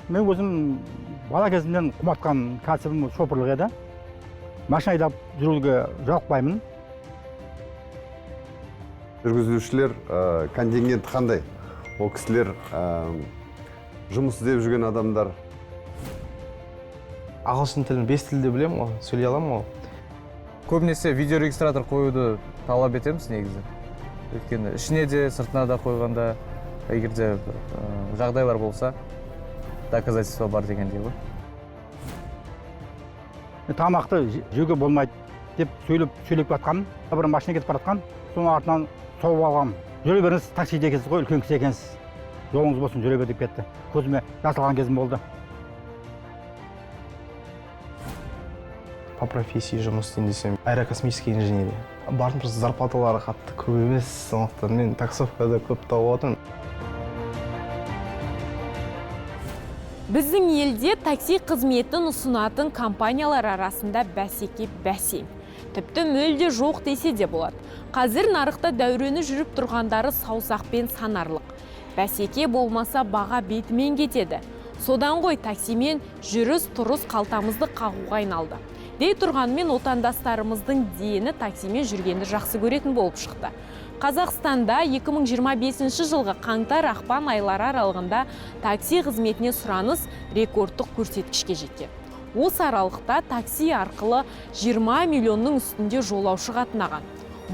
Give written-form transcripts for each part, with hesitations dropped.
Мен өзім бала кезімнен құмартқан кәсібім шопырлық еді. Машина айдап жүруге жалықпаймын. Жүргізушілер контингенті қандай? Ол кісілер жұмыс іздеп жүрген адамдар. Ағылшын тілін 5 тілде білемін ғой, сөйлей аламын ғой. Көбінесе видеорегистратор қоюды талап етеміз негізі. Өйткені ішіне де, сыртына да қойғанда, егер де жағдайлар болса, доказательство бар дегендей ғой. Тамақты жеуге болмайды деп сөйлеп жатқанмын. Бір машина кетіп бара жатқан, соның артынан соғып алғанмын. Жүре беріңіз, таксиде екенсіз ғой, үлкен кісі екенсіз. Жолыңыз болсын, жүре бер деп кетті. Көзіме жас алған кезім болды. По профессии жұмыс істеймін десем, аэрокосмический инженерия. Бардым, просто зарплаталары қатты көп емес, сондықтан мен таксовкада көп тауып отырмын. Біздің елде такси қызметін ұсынатын компаниялар арасында бәсеке бәсең. Тіпті мүлде жоқ десе де болады. Қазір нарықта дәурені жүріп тұрғандары саусақпен санарлық. Бәсеке болмаса баға бетімен кетеді. Содан ғой таксимен жүріс-тұрыс қалтамызды қағуға айналды. Дей тұрғанмен отандастарымыздың дені таксимен жүргенді жақсы көретін болып шықты. Қазақстанда 2025 жылғы қаңтар-ақпан айлары аралығында такси қызметіне сұраныс рекордтық көрсеткішке жеткен. Осы аралықта такси арқылы 20 миллионның үстінде жолаушы қатынаған.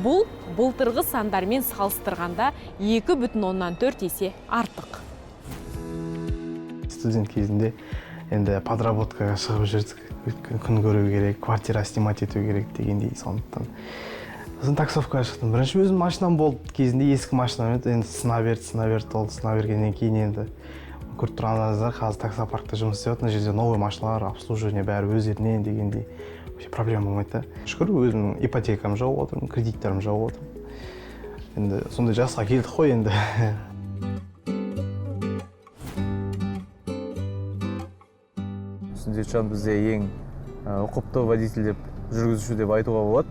Бұл былтырғы сандармен салыстырғанда 2,4 есе артық. Студент кезінде енді подработкаға шығып жүрдік. Өйткені күн көру керек, квартира снимать ету керек дегендей, сондықтан. Сосын таксовкаға шықтым. Бірінші өзім машинам болды. Кезінде ескі машинам еді. Енді сына берді, сына берді, ол сына бергеннен кейін енді көріп тұрғандарыңыздар, қазір таксопаркта жұмыс істеп жатыр. Мына жерде новый машиналар, обслуживание бәрі өздерінен дегендей. Вообще проблема болмайды да. Шүкір, өзімнің ипотекамды жауып отырмын, кредиттерімді жауып отырмын. Енді сондай жасқа келдік қой енді. Сүндетжан бізде ең ұқыпты водитель деп, жүргізуші деп айтуға болады.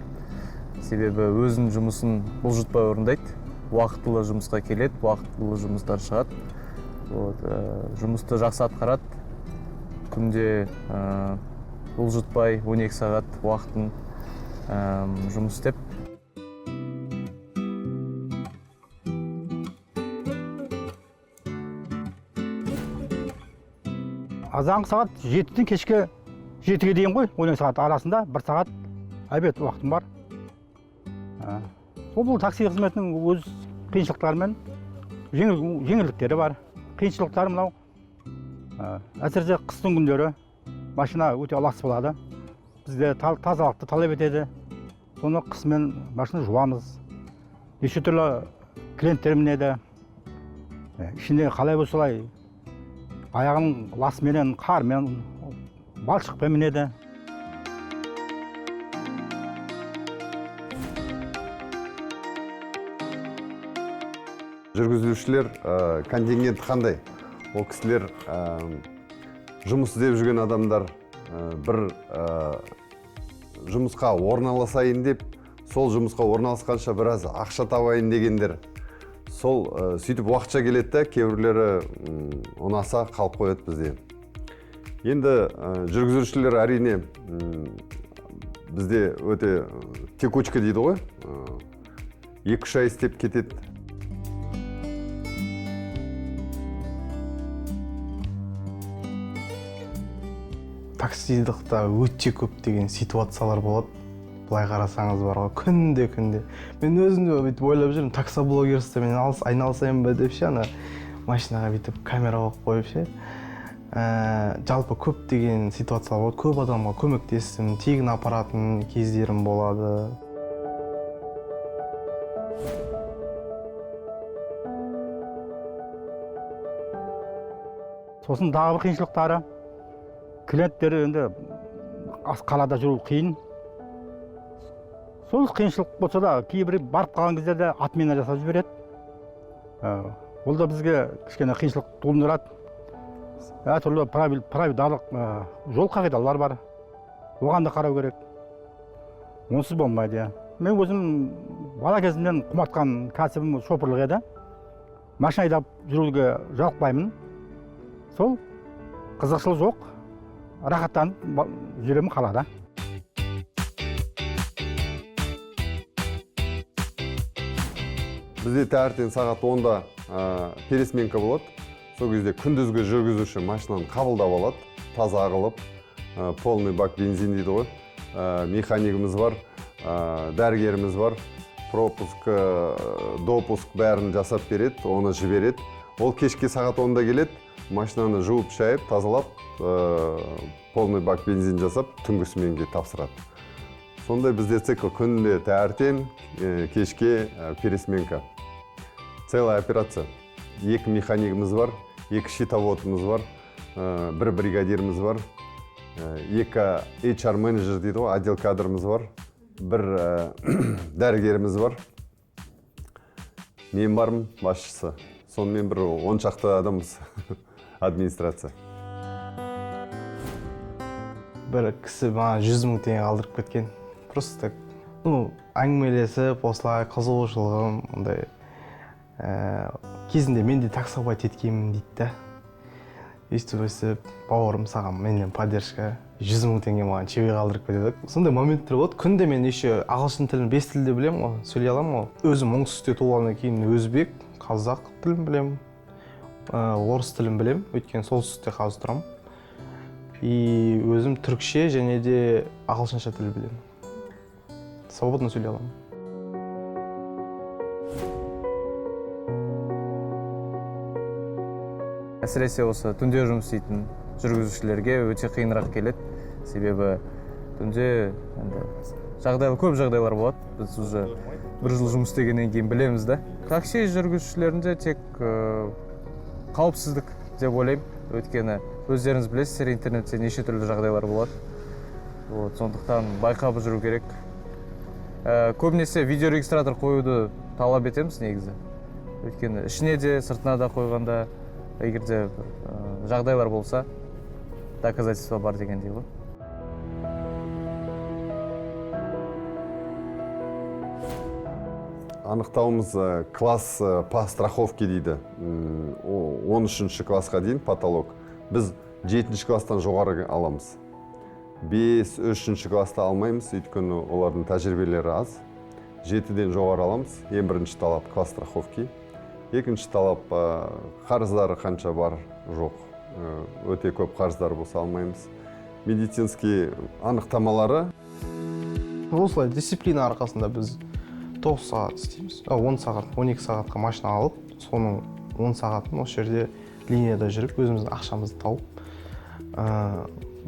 Себебі өзінің жұмысын бұлжытпай орындайды. Уақытылы жұмысқа келеді, уақытылы жұмыстан шығады. Жұмысты жақсы атқарады. Күнде бұлжытпай 12 сағат уақытын жұмыс істеп. Азанғы сағат 7-ден кешкі 7-ге дейін ғой, 12 сағат арасында 1 сағат обед уақытым бар. Сол бұл такси қызметінің өз қиыншылықтары мен жеңілдіктері бар. Қиыншылықтары мынау, әсіресе қыстың күндері машина өте лас болады. Бізде тазалықты талап етеді. Соны қысымен машина жуамыз. Неше түрлі клиенттер мінеді. Ішінде қалай болса солай аяғының ласменен, қармен, балшықпен мінеді. Жүргізушілер контингенті қандай? Ол кісілер жұмыс іздеп жүрген адамдар, бір жұмысқа орналасайын деп, сол жұмысқа орналасқанша біраз ақша табайын дегендер. Сол сөйтіп уақытша келеді де, кейбіреулері ұнаса қалып қояды бізде. Енді жүргізушілер әрине бізде өте текучка дейді ғой. 2-3 ай істеп кетеді. Таксидықта өте көптеген ситуациялар болады. Былай қарасаңыз бар ғой, күнде күнде. Мен өзім де бүйтіп ойлап жүрмін, таксоблогерствомен айналысайын ба деп ше, ана машинаға бүйтіп камера қойып қойып ше. Жалпы көптеген ситуациялар болады, көп адамға көмектестім, тегін апаратын кездерім болады. Сосын тағы бір қиыншылықтары, клиенттер енді қалада жүру қиын. Сол қиыншылық болса да, кейбір барып қалған кездерде отмена жасап жібереді. Ол да бізге кішкене қиыншылық тудырады. Әртүрлі правилдалық жол қағидалар бар. Оған да қарау керек. Онсыз болмайды, иә. Мен өзім бала кезімнен құмартқан кәсібім шопырлық еді. Машина айдап жүруге жалықпаймын. Сол Қызықшылық жоқ, рахаттанып жүремін қалада. Бізде таңертең сағат 10-да пересменка болады. Сол кезде күндізгі жүргізуші машинаны қабылдап алады, таза қылып, полный бак бензин дейді ғой. Механигіміз бар, дәрігеріміз бар, пропуск, допуск бәрін жасап береді, оны жібереді. Ол кешке сағат 10-да келеді, машинаны жуып, шайып, тазалап, полный бак бензин жасап, түнгі сменге тапсырады. Сондай бізде цикл: күнде таңертең, кешке пересменка. Целая операция. Екі механигіміз бар, екі счетоводымыз бар, бір бригадиріміз бар, екі HR менеджер дейді ғой, отдел кадрымыз бар, бір дәрігеріміз бар. Мен бармын, басшысы. Сонымен бір 10 шақты адамбыз, администрация. Бір кісі маған 100 000 теңге қалдырып кеткен просто так, ну, әңгімелесіп, осылай қызығушылығым ондай, кезінде мен де таксовать еткенмін дейді да. Өйстіп өйстіп, бауырым, саған менен поддержка, 100 000 теңге маған чаевой қалдырып кетеді. Сондай моменттер болады күнде. Мен еще ағылшын тілін бес тілде білемін ғой, сөйлей аламын ғой. Өзім оңтүстікте туғаннан кейін өзбек, қазақ тілін білемін, орыс тілін білемін, өйткені солтүстікте қазір тұрамын, и өзім түрікше және де ағылшынша тіл білемін, свободно сөйлей аламын. Әсіресе осы түнде жұмыс істейтін жүргізушілерге өте қиынырақ келеді, себебі түнде енді жағдай, көп жағдайлар болады. Біз уже бір жыл жұмыс істегеннен кейін білеміз да. Такси жүргізушілерінде тек қауіпсіздік деп ойлаймын, өйткені өздеріңіз білесіздер, интернетте неше түрлі жағдайлар болады. Вот, сондықтан байқап жүру керек. Көбінесе видеорегистратор қоюды талап етеміз негізі, өйткені ішіне де, сыртына да қойғанда, егер де бір жағдайлар болса, доказательство бар дегендей ғой. Анықтауымыз класс по страховке дейді. 13-ші классқа дейін потолок. Біз жетінші класстан жоғары аламыз. Бес, үшінші класста алмаймыз, өйткені олардың тәжірибелері аз. Жетіден жоғары аламыз. Ең бірінші талап — класс страховки. Екінші талап — қарыздары қанша бар, жоқ. Өте көп қарыздар болса, алмаймыз. Медицинский анықтамалары. Осылай дисциплина арқасында біз 9 сағат істейміз, 10 сағат, 12 сағатқа машина алып, соның 10 сағатын осы жерде линияда жүріп, өзіміздің ақшамызды тауып,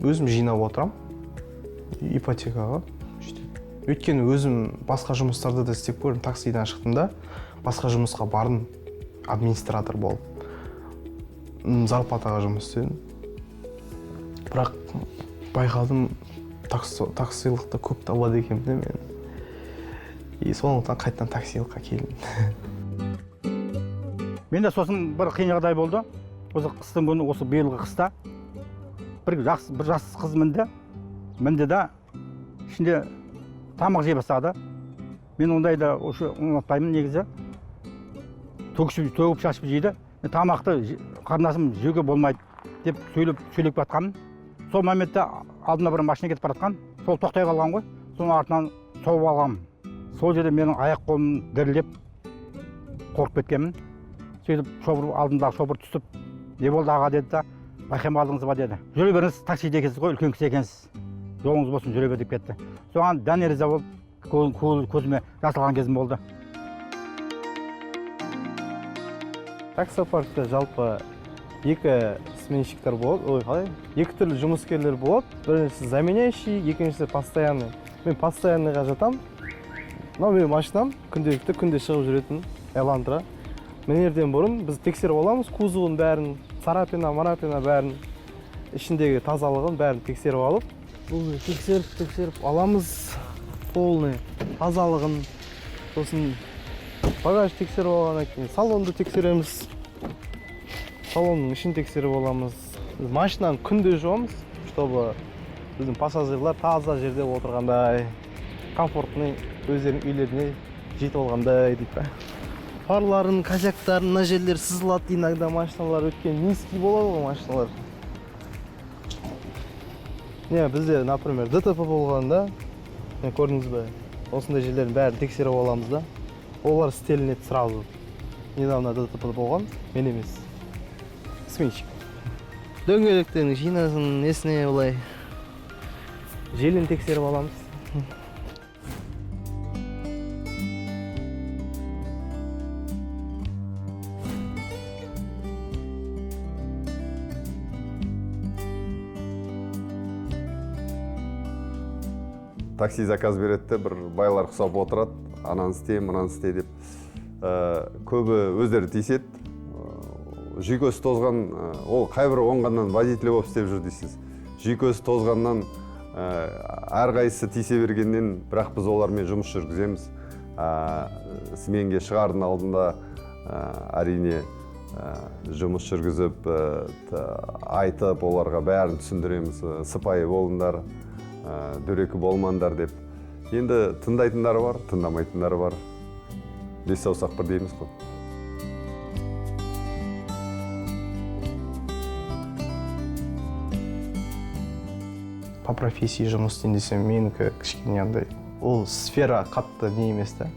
өзім жинап отырамын, ипотекаға жетеді. Өйткені өзім басқа жұмыстарда да істеп көрдім. Таксидан шықтым да, басқа жұмысқа бардым, администратор болып, зарплатаға жұмыс істедім. Бірақ байқадым, таксилықта көп табады екенмін да мен, и сондықтан қайтадан таксилыққа келдім. Менде сосын бір қиын жағдай болды. Осы қыстың күні, осы биылғы қыста бір жақсы, бір жас қыз мінді да, ішінде тамақ жей бастады. Мен ондайды уже ұнатпаймын негізі. Төгіп, төгіп шашып жейді. Мен тамақты қарындасым, жеуге болмайды деп сөйлеп сөйлеп жатқанмын. Сол моментте алдымда бір машина кетіп бара жатқан, сол тоқтай қалған ғой, соның артынан соғып алғанмын. Сол жерде менің аяқ қолым дірілдеп, қорқып кеткенмін. Сөйтіп шопыр, алдымдағы шопыр түсіп: «Не болды, аға?» — деді да, «Байқамай қалдыңыз ба?» — деді. «Жүре беріңіз, таксиде екенсіз ғой, үлкен кісі екенсіз, жолыңыз болсын, жүре бер», — деп кетті. Соған дән риза болып, көзіме жас алған кезім болды. Таксопаркте жалпы екі сменщиктер болады, ой, қалай, екі түрлі жұмыскерлер болады: біріншісі заменяющий, екіншісі постоянный. Мен постоянныйға жатамын. Мынау менің машинам, күнделікті күнде шығып жүретін Элантра. Мінерден бұрын біз тексеріп аламыз кузовын бәрін, царапина марапина бәрін, ішіндегі тазалығын бәрін тексеріп алып, бұл тексеріп тексеріп аламыз полный тазалығын. Сосын багаж тексеріп алғаннан кейін салонды тексереміз, салонның ішін тексеріп аламыз. Біз машинаны күнде жуамыз, чтобы біздің пассажирлар таза жерде отырғандай, комфортный, өздерінің үйлеріне жетіп алғандай дейді да. Фарларын, косяктарын, мына жерлер сызылады иногда машиналар, өйткені низкий болады ғой машиналар. Не, бізде, например, ДТП болғанда, міне, көрдіңіз бе, осындай жерлердің бәрін тексеріп аламыз да, олар істелінеді сразу. Недавно ДТП болған, мен емес, сменщик. Дөңгелектердің шинасын, несіне, былай желін тексеріп аламыз. Такси заказ береді де, бір байлар құсап отырады, ананы істе, мынаны істе деп. Көбі өздері тиіседі. Жүйкесі тозған, ол қайбір оңғаннан водитель болып істеп жүр дейсіз. Жүйкесі тозғаннан, әрқайсысы тиісе бергеннен, бірақ біз олармен жұмыс жүргіземіз. Сменге шығардың алдында, әрине, жұмыс жүргізіп, айтып, оларға бәрін түсіндіреміз. Сыпайы болыңдар, дөрекі болмаңдар деп. Енді тыңдайтындары бар, тыңдамайтындары бар. Бес саусақ бір дейміз ғой. По профессии жұмыс істейін десем, менікі кішкене андай, ол сфера қатты не емес та,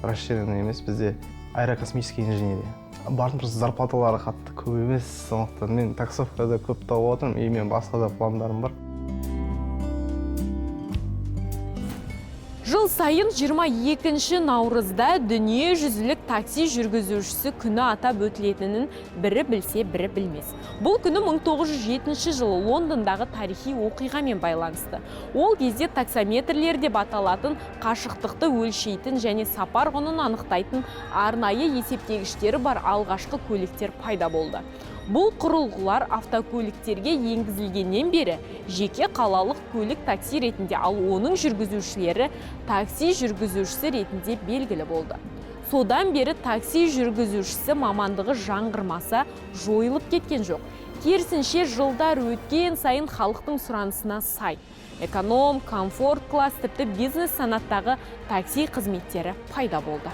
расширенный емес. Бізде аэрокосмический инженерия. Бардым, просто зарплаталары қатты көп емес, сондықтан мен таксовкада көп тауып отырмын, и мен басқа да пландарым бар. Жыл сайын 22 наурызда дүниежүзілік такси жүргізушісі күні атап өтілетінін бірі білсе, бірі білмес. Бұл күні 1907 жылы Лондондағы тарихи оқиғамен байланысты. Ол кезде таксометрлер деп аталатын қашықтықты өлшейтін және сапар құнын анықтайтын арнайы есептегіштері бар алғашқы көліктер пайда болды. Бұл құрылғылар автокөліктерге енгізілгеннен бері жеке қалалық көлік такси ретінде, ал оның жүргізушілері такси жүргізушісі ретінде белгілі болды. Содан бері такси жүргізушісі мамандығы жаңғырмаса, жойылып кеткен жоқ. Керісінше, жылдар өткен сайын халықтың сұранысына сай эконом, комфорт класс, тіпті бизнес санаттағы такси қызметтері пайда болды.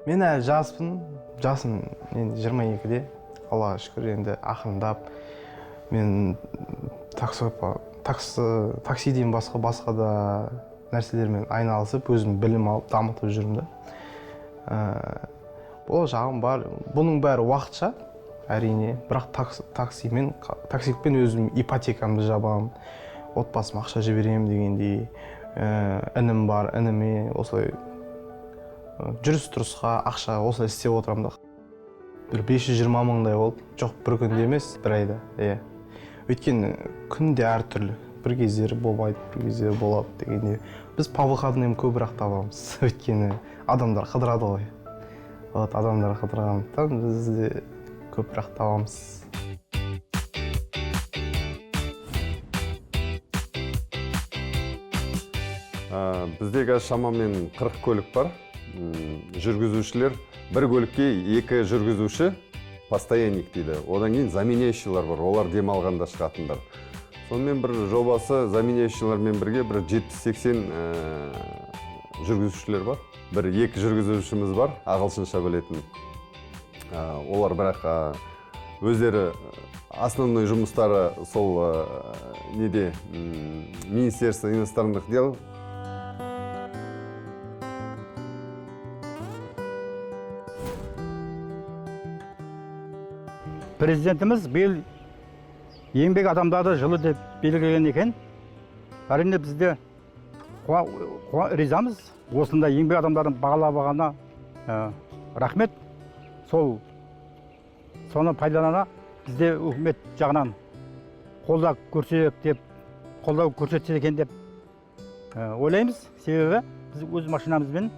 Мен әлі жаспын, жасым енді 22-де, Аллаға шүкір, енді ақырындап мен таксиден басқа да нәрселермен айналысып, өзім білім алып, дамытып жүрмін да. Болашағым бар, бұның бәрі уақытша, әрине, бірақ таксимен өзім ипотекамды жабамын, отбасыма ақша жіберемін дегендей, інім бар, ініме осылай жүріс-тұрысқа ақша осылай істеп отырамын да. Бір 520 мыңдай болды. Жоқ, бір күнде емес, бір айда. Иә. Өйткені күнде әртүрлі. Бір кездері болмайды, бір кездері болады дегенде. Біз по выходным көбірек табамыз. Өйткені адамдар қыдырады ғой. Вот, адамдар қыдырғандықтан біз де көбірек табамыз. Бізде қазір шамамен 40 көлік бар. Жүргізушілер бір көлікке 2 жүргізуші постоянник дейді. Одан кейін заменяющийлар бар, олар демалғанда шығатындар. Сонымен бір жобасы заменяющийлармен бірге бір 70-80 жүргізушілер бар. Бір 2 жүргізушіміз бар, ағылшынша білетін. Олар бірақ өздері основной жұмыстары сол неде, Министерство иностранных дел. Президентіміз биыл еңбек адамдары жылы деп белгілеген екен. Әрине бізде ризамыз. Осындай еңбек адамдарын бағалап алғанына, рахмет. Соны пайдалана бізде үкімет жағынан қолдау көрсетеді деп, қолдау көрсетсе екен деп, ойлаймыз. Себебі біз өз машинамызбен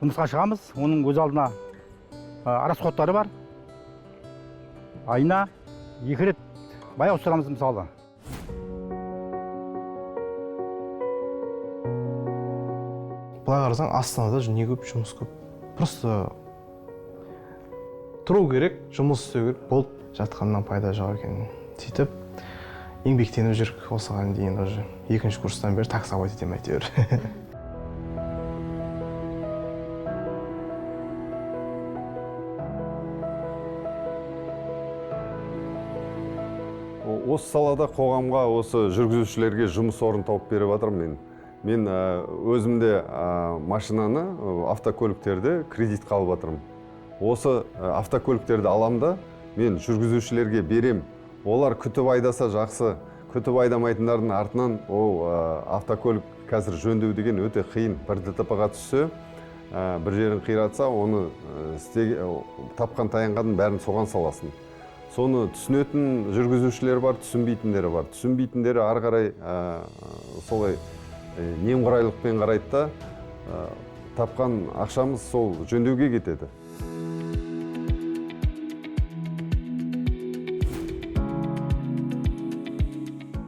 жұмысқа шығамыз. Оның өз алдына, расходтары бар. Айына 2 рет бай ауыстырамыз мысалы. Былай қарасаң, Астанада не көп, жұмыс көп. Просто тұру керек, жұмыс істеу керек, болып жатқаннан пайда жоқ екен. Сөйтіп еңбектеніп жүрік осыған дейін уже 2-ші курстан бері таксовать етемін әйтеуір. Осы салада қоғамға, осы жүргізушілерге жұмыс орнын тауып беріп жатырмын мен. Мен өзім де машинаны, автокөліктерді кредитқа алып жатырмын. Осы автокөліктерді алам да, мен жүргізушілерге берем. Олар күтіп айдаса жақсы, күтіп айдамайтындардың артынан ол автокөлік қазір жөндеу деген өте қиын. Бір ДТП-ға түссе, бір жерін қиратса, оны тапқан таянғанның бәрін соған саласың. Соны түсінетін жүргізушілер бар, түсінбейтіндері бар. Түсінбейтіндері ары қарай солай немқұрайлықпен қарайды да, тапқан ақшамыз сол жөндеуге кетеді.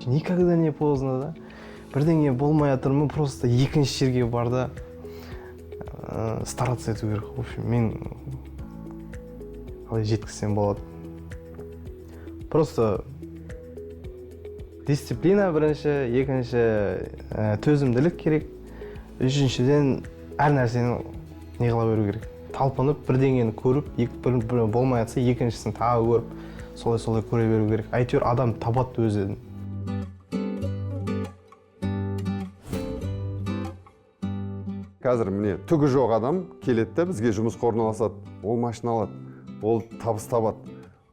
Никогда не поздно, да? Бірдеңе болмай жатыр ма, просто екінші жерге бар да, стараться ету керек. В общем, мен қалай жеткізсем болады. Просто дисциплина бірінші, екінші төзімділік керек, үшіншіден әр нәрсені не қыла беру керек. Талпынып бірдеңені көріп, бір болмай жатса екіншісін тағы көріп, солай-солай көре беру керек. Әйтеуір адам табады өзін. Қазір міне түгі жоқ адам келеді де бізге жұмысқа орналасады, ол машина алады, ол табыс табады.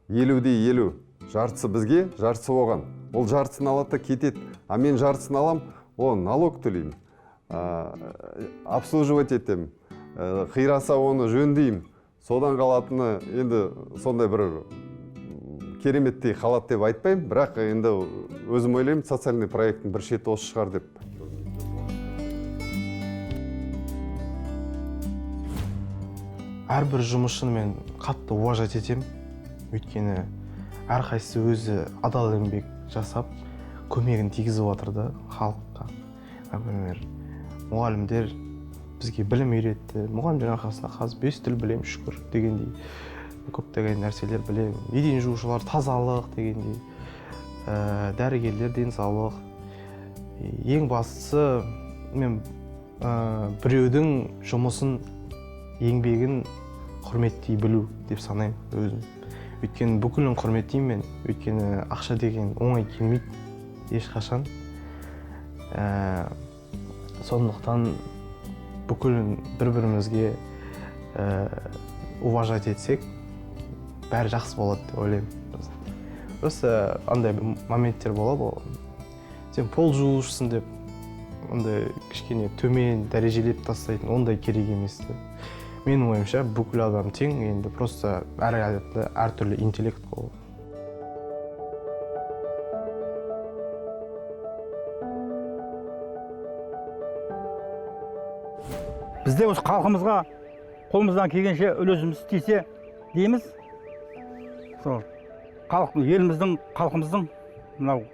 50-де 50, жартысы бізге, жартысы оған. Ол жартысын алады да кетеді. А мен жартысын алам, о, налог төлеймін, обслуживать етемін, қираса оны жөндеймін. Содан қалатыны енді сондай бір кереметтей қалады деп айтпаймын, бірақ енді өзім ойлаймын, социальный проекттің бір шеті осы шығар деп. Әрбір жұмысшыны мен қатты уважать етемін, өйткені әрқайсысы өзі адал еңбек жасап көмегін тигізіп жатыр да халыққа. Например, мұғалімдер бізге білім үйретті, мұғалімдердің арқасында қазір 5 тіл білемін, шүкір дегендей, көптеген нәрселер білемін. Еден жуушылар тазалық дегендей, дәрігерлер денсаулық. Ең бастысы мен біреудің жұмысын, еңбегін құрметтей білу деп санаймын өзім. Өйткені бүкілін құрметтеймін мен, өйткені ақша деген оңай келмейді ешқашан. Сондықтан бүкілін бір-бірімізге уважать етсек, бәрі жақсы болады деп ойлаймын. Просто андай моменттер болады ғой, сен пол жуушысың деп андай кішкене төмен дәрежелеп тастайтын, ондай керек емес деп. Менің ойымша бүкіл адам тең, енді просто әр адамда әртүрлі интеллект қой. Бізде осы халқымызға қолымыздан келгенше үлесіміз тисе дейміз. Сол халық, еліміздің, халқымыздың мынау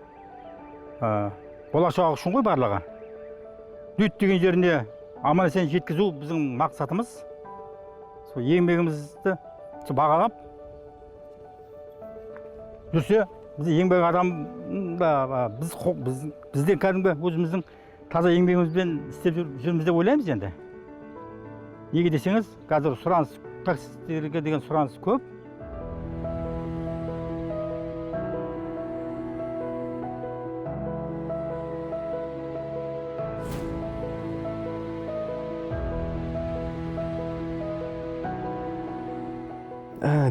болашағы үшін ғой барлығы. Дүйт деген жеріне аман есен жеткізу біздің мақсатымыз. Сол еңбегімізді бағалап жүрсе, біз еңбек адам да, бізден кәдімгі өзіміздің таза еңбегімізбен істеп жүрміз деп ойлаймыз енді. Неге десеңіз, қазір сұраныс, таксистерге деген сұраныс көп.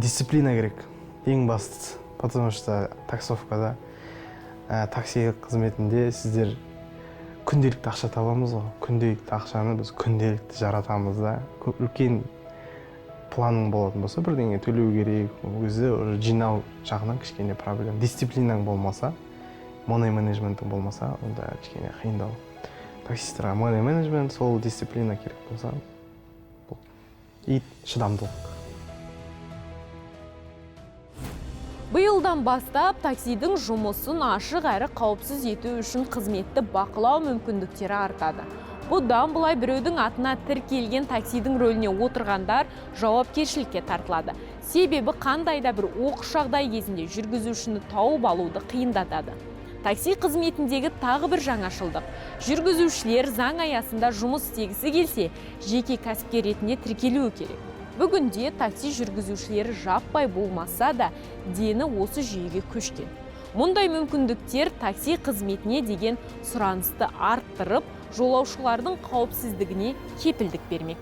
Дисциплина керек, ең бастысы. Потому что таксовкада, такси қызметінде сіздер күнделікті ақша табамыз ғой. Күнделікті ақшаны біз күнделікті жаратамыз да. Көп үлкен планың болатын болса, бірдеңе төлеу керек, ол кезде уже жинау жағынан кішкене проблема. Дисциплинаң болмаса, money менеджментің болмаса, онда кішкене қиындау. Таксистерға money менеджмент, сол дисциплина керек болса, и шыдамдылық. Биылдан бастап таксидің жұмысын ашық әрі қауіпсіз ету үшін қызметті бақылау мүмкіндіктері артады. Бұдан былай біреудің атына тіркелген таксидің рөліне отырғандар жауапкершілікке тартылады. Себебі қандай да бір оқыс жағдай кезінде жүргізушіні тауып алуды қиындатады. Такси қызметіндегі тағы бір жаңашылдық. Жүргізушілер заң аясында жұмыс істегісі келсе, жеке кәсіпкер ретінде тіркелуі керек. Бүгінде такси жүргізушілері жаппай болмаса да, дені осы жүйеге көшкен. Мұндай мүмкіндіктер такси қызметіне деген сұранысты арттырып, жолаушылардың қауіпсіздігіне кепілдік бермек.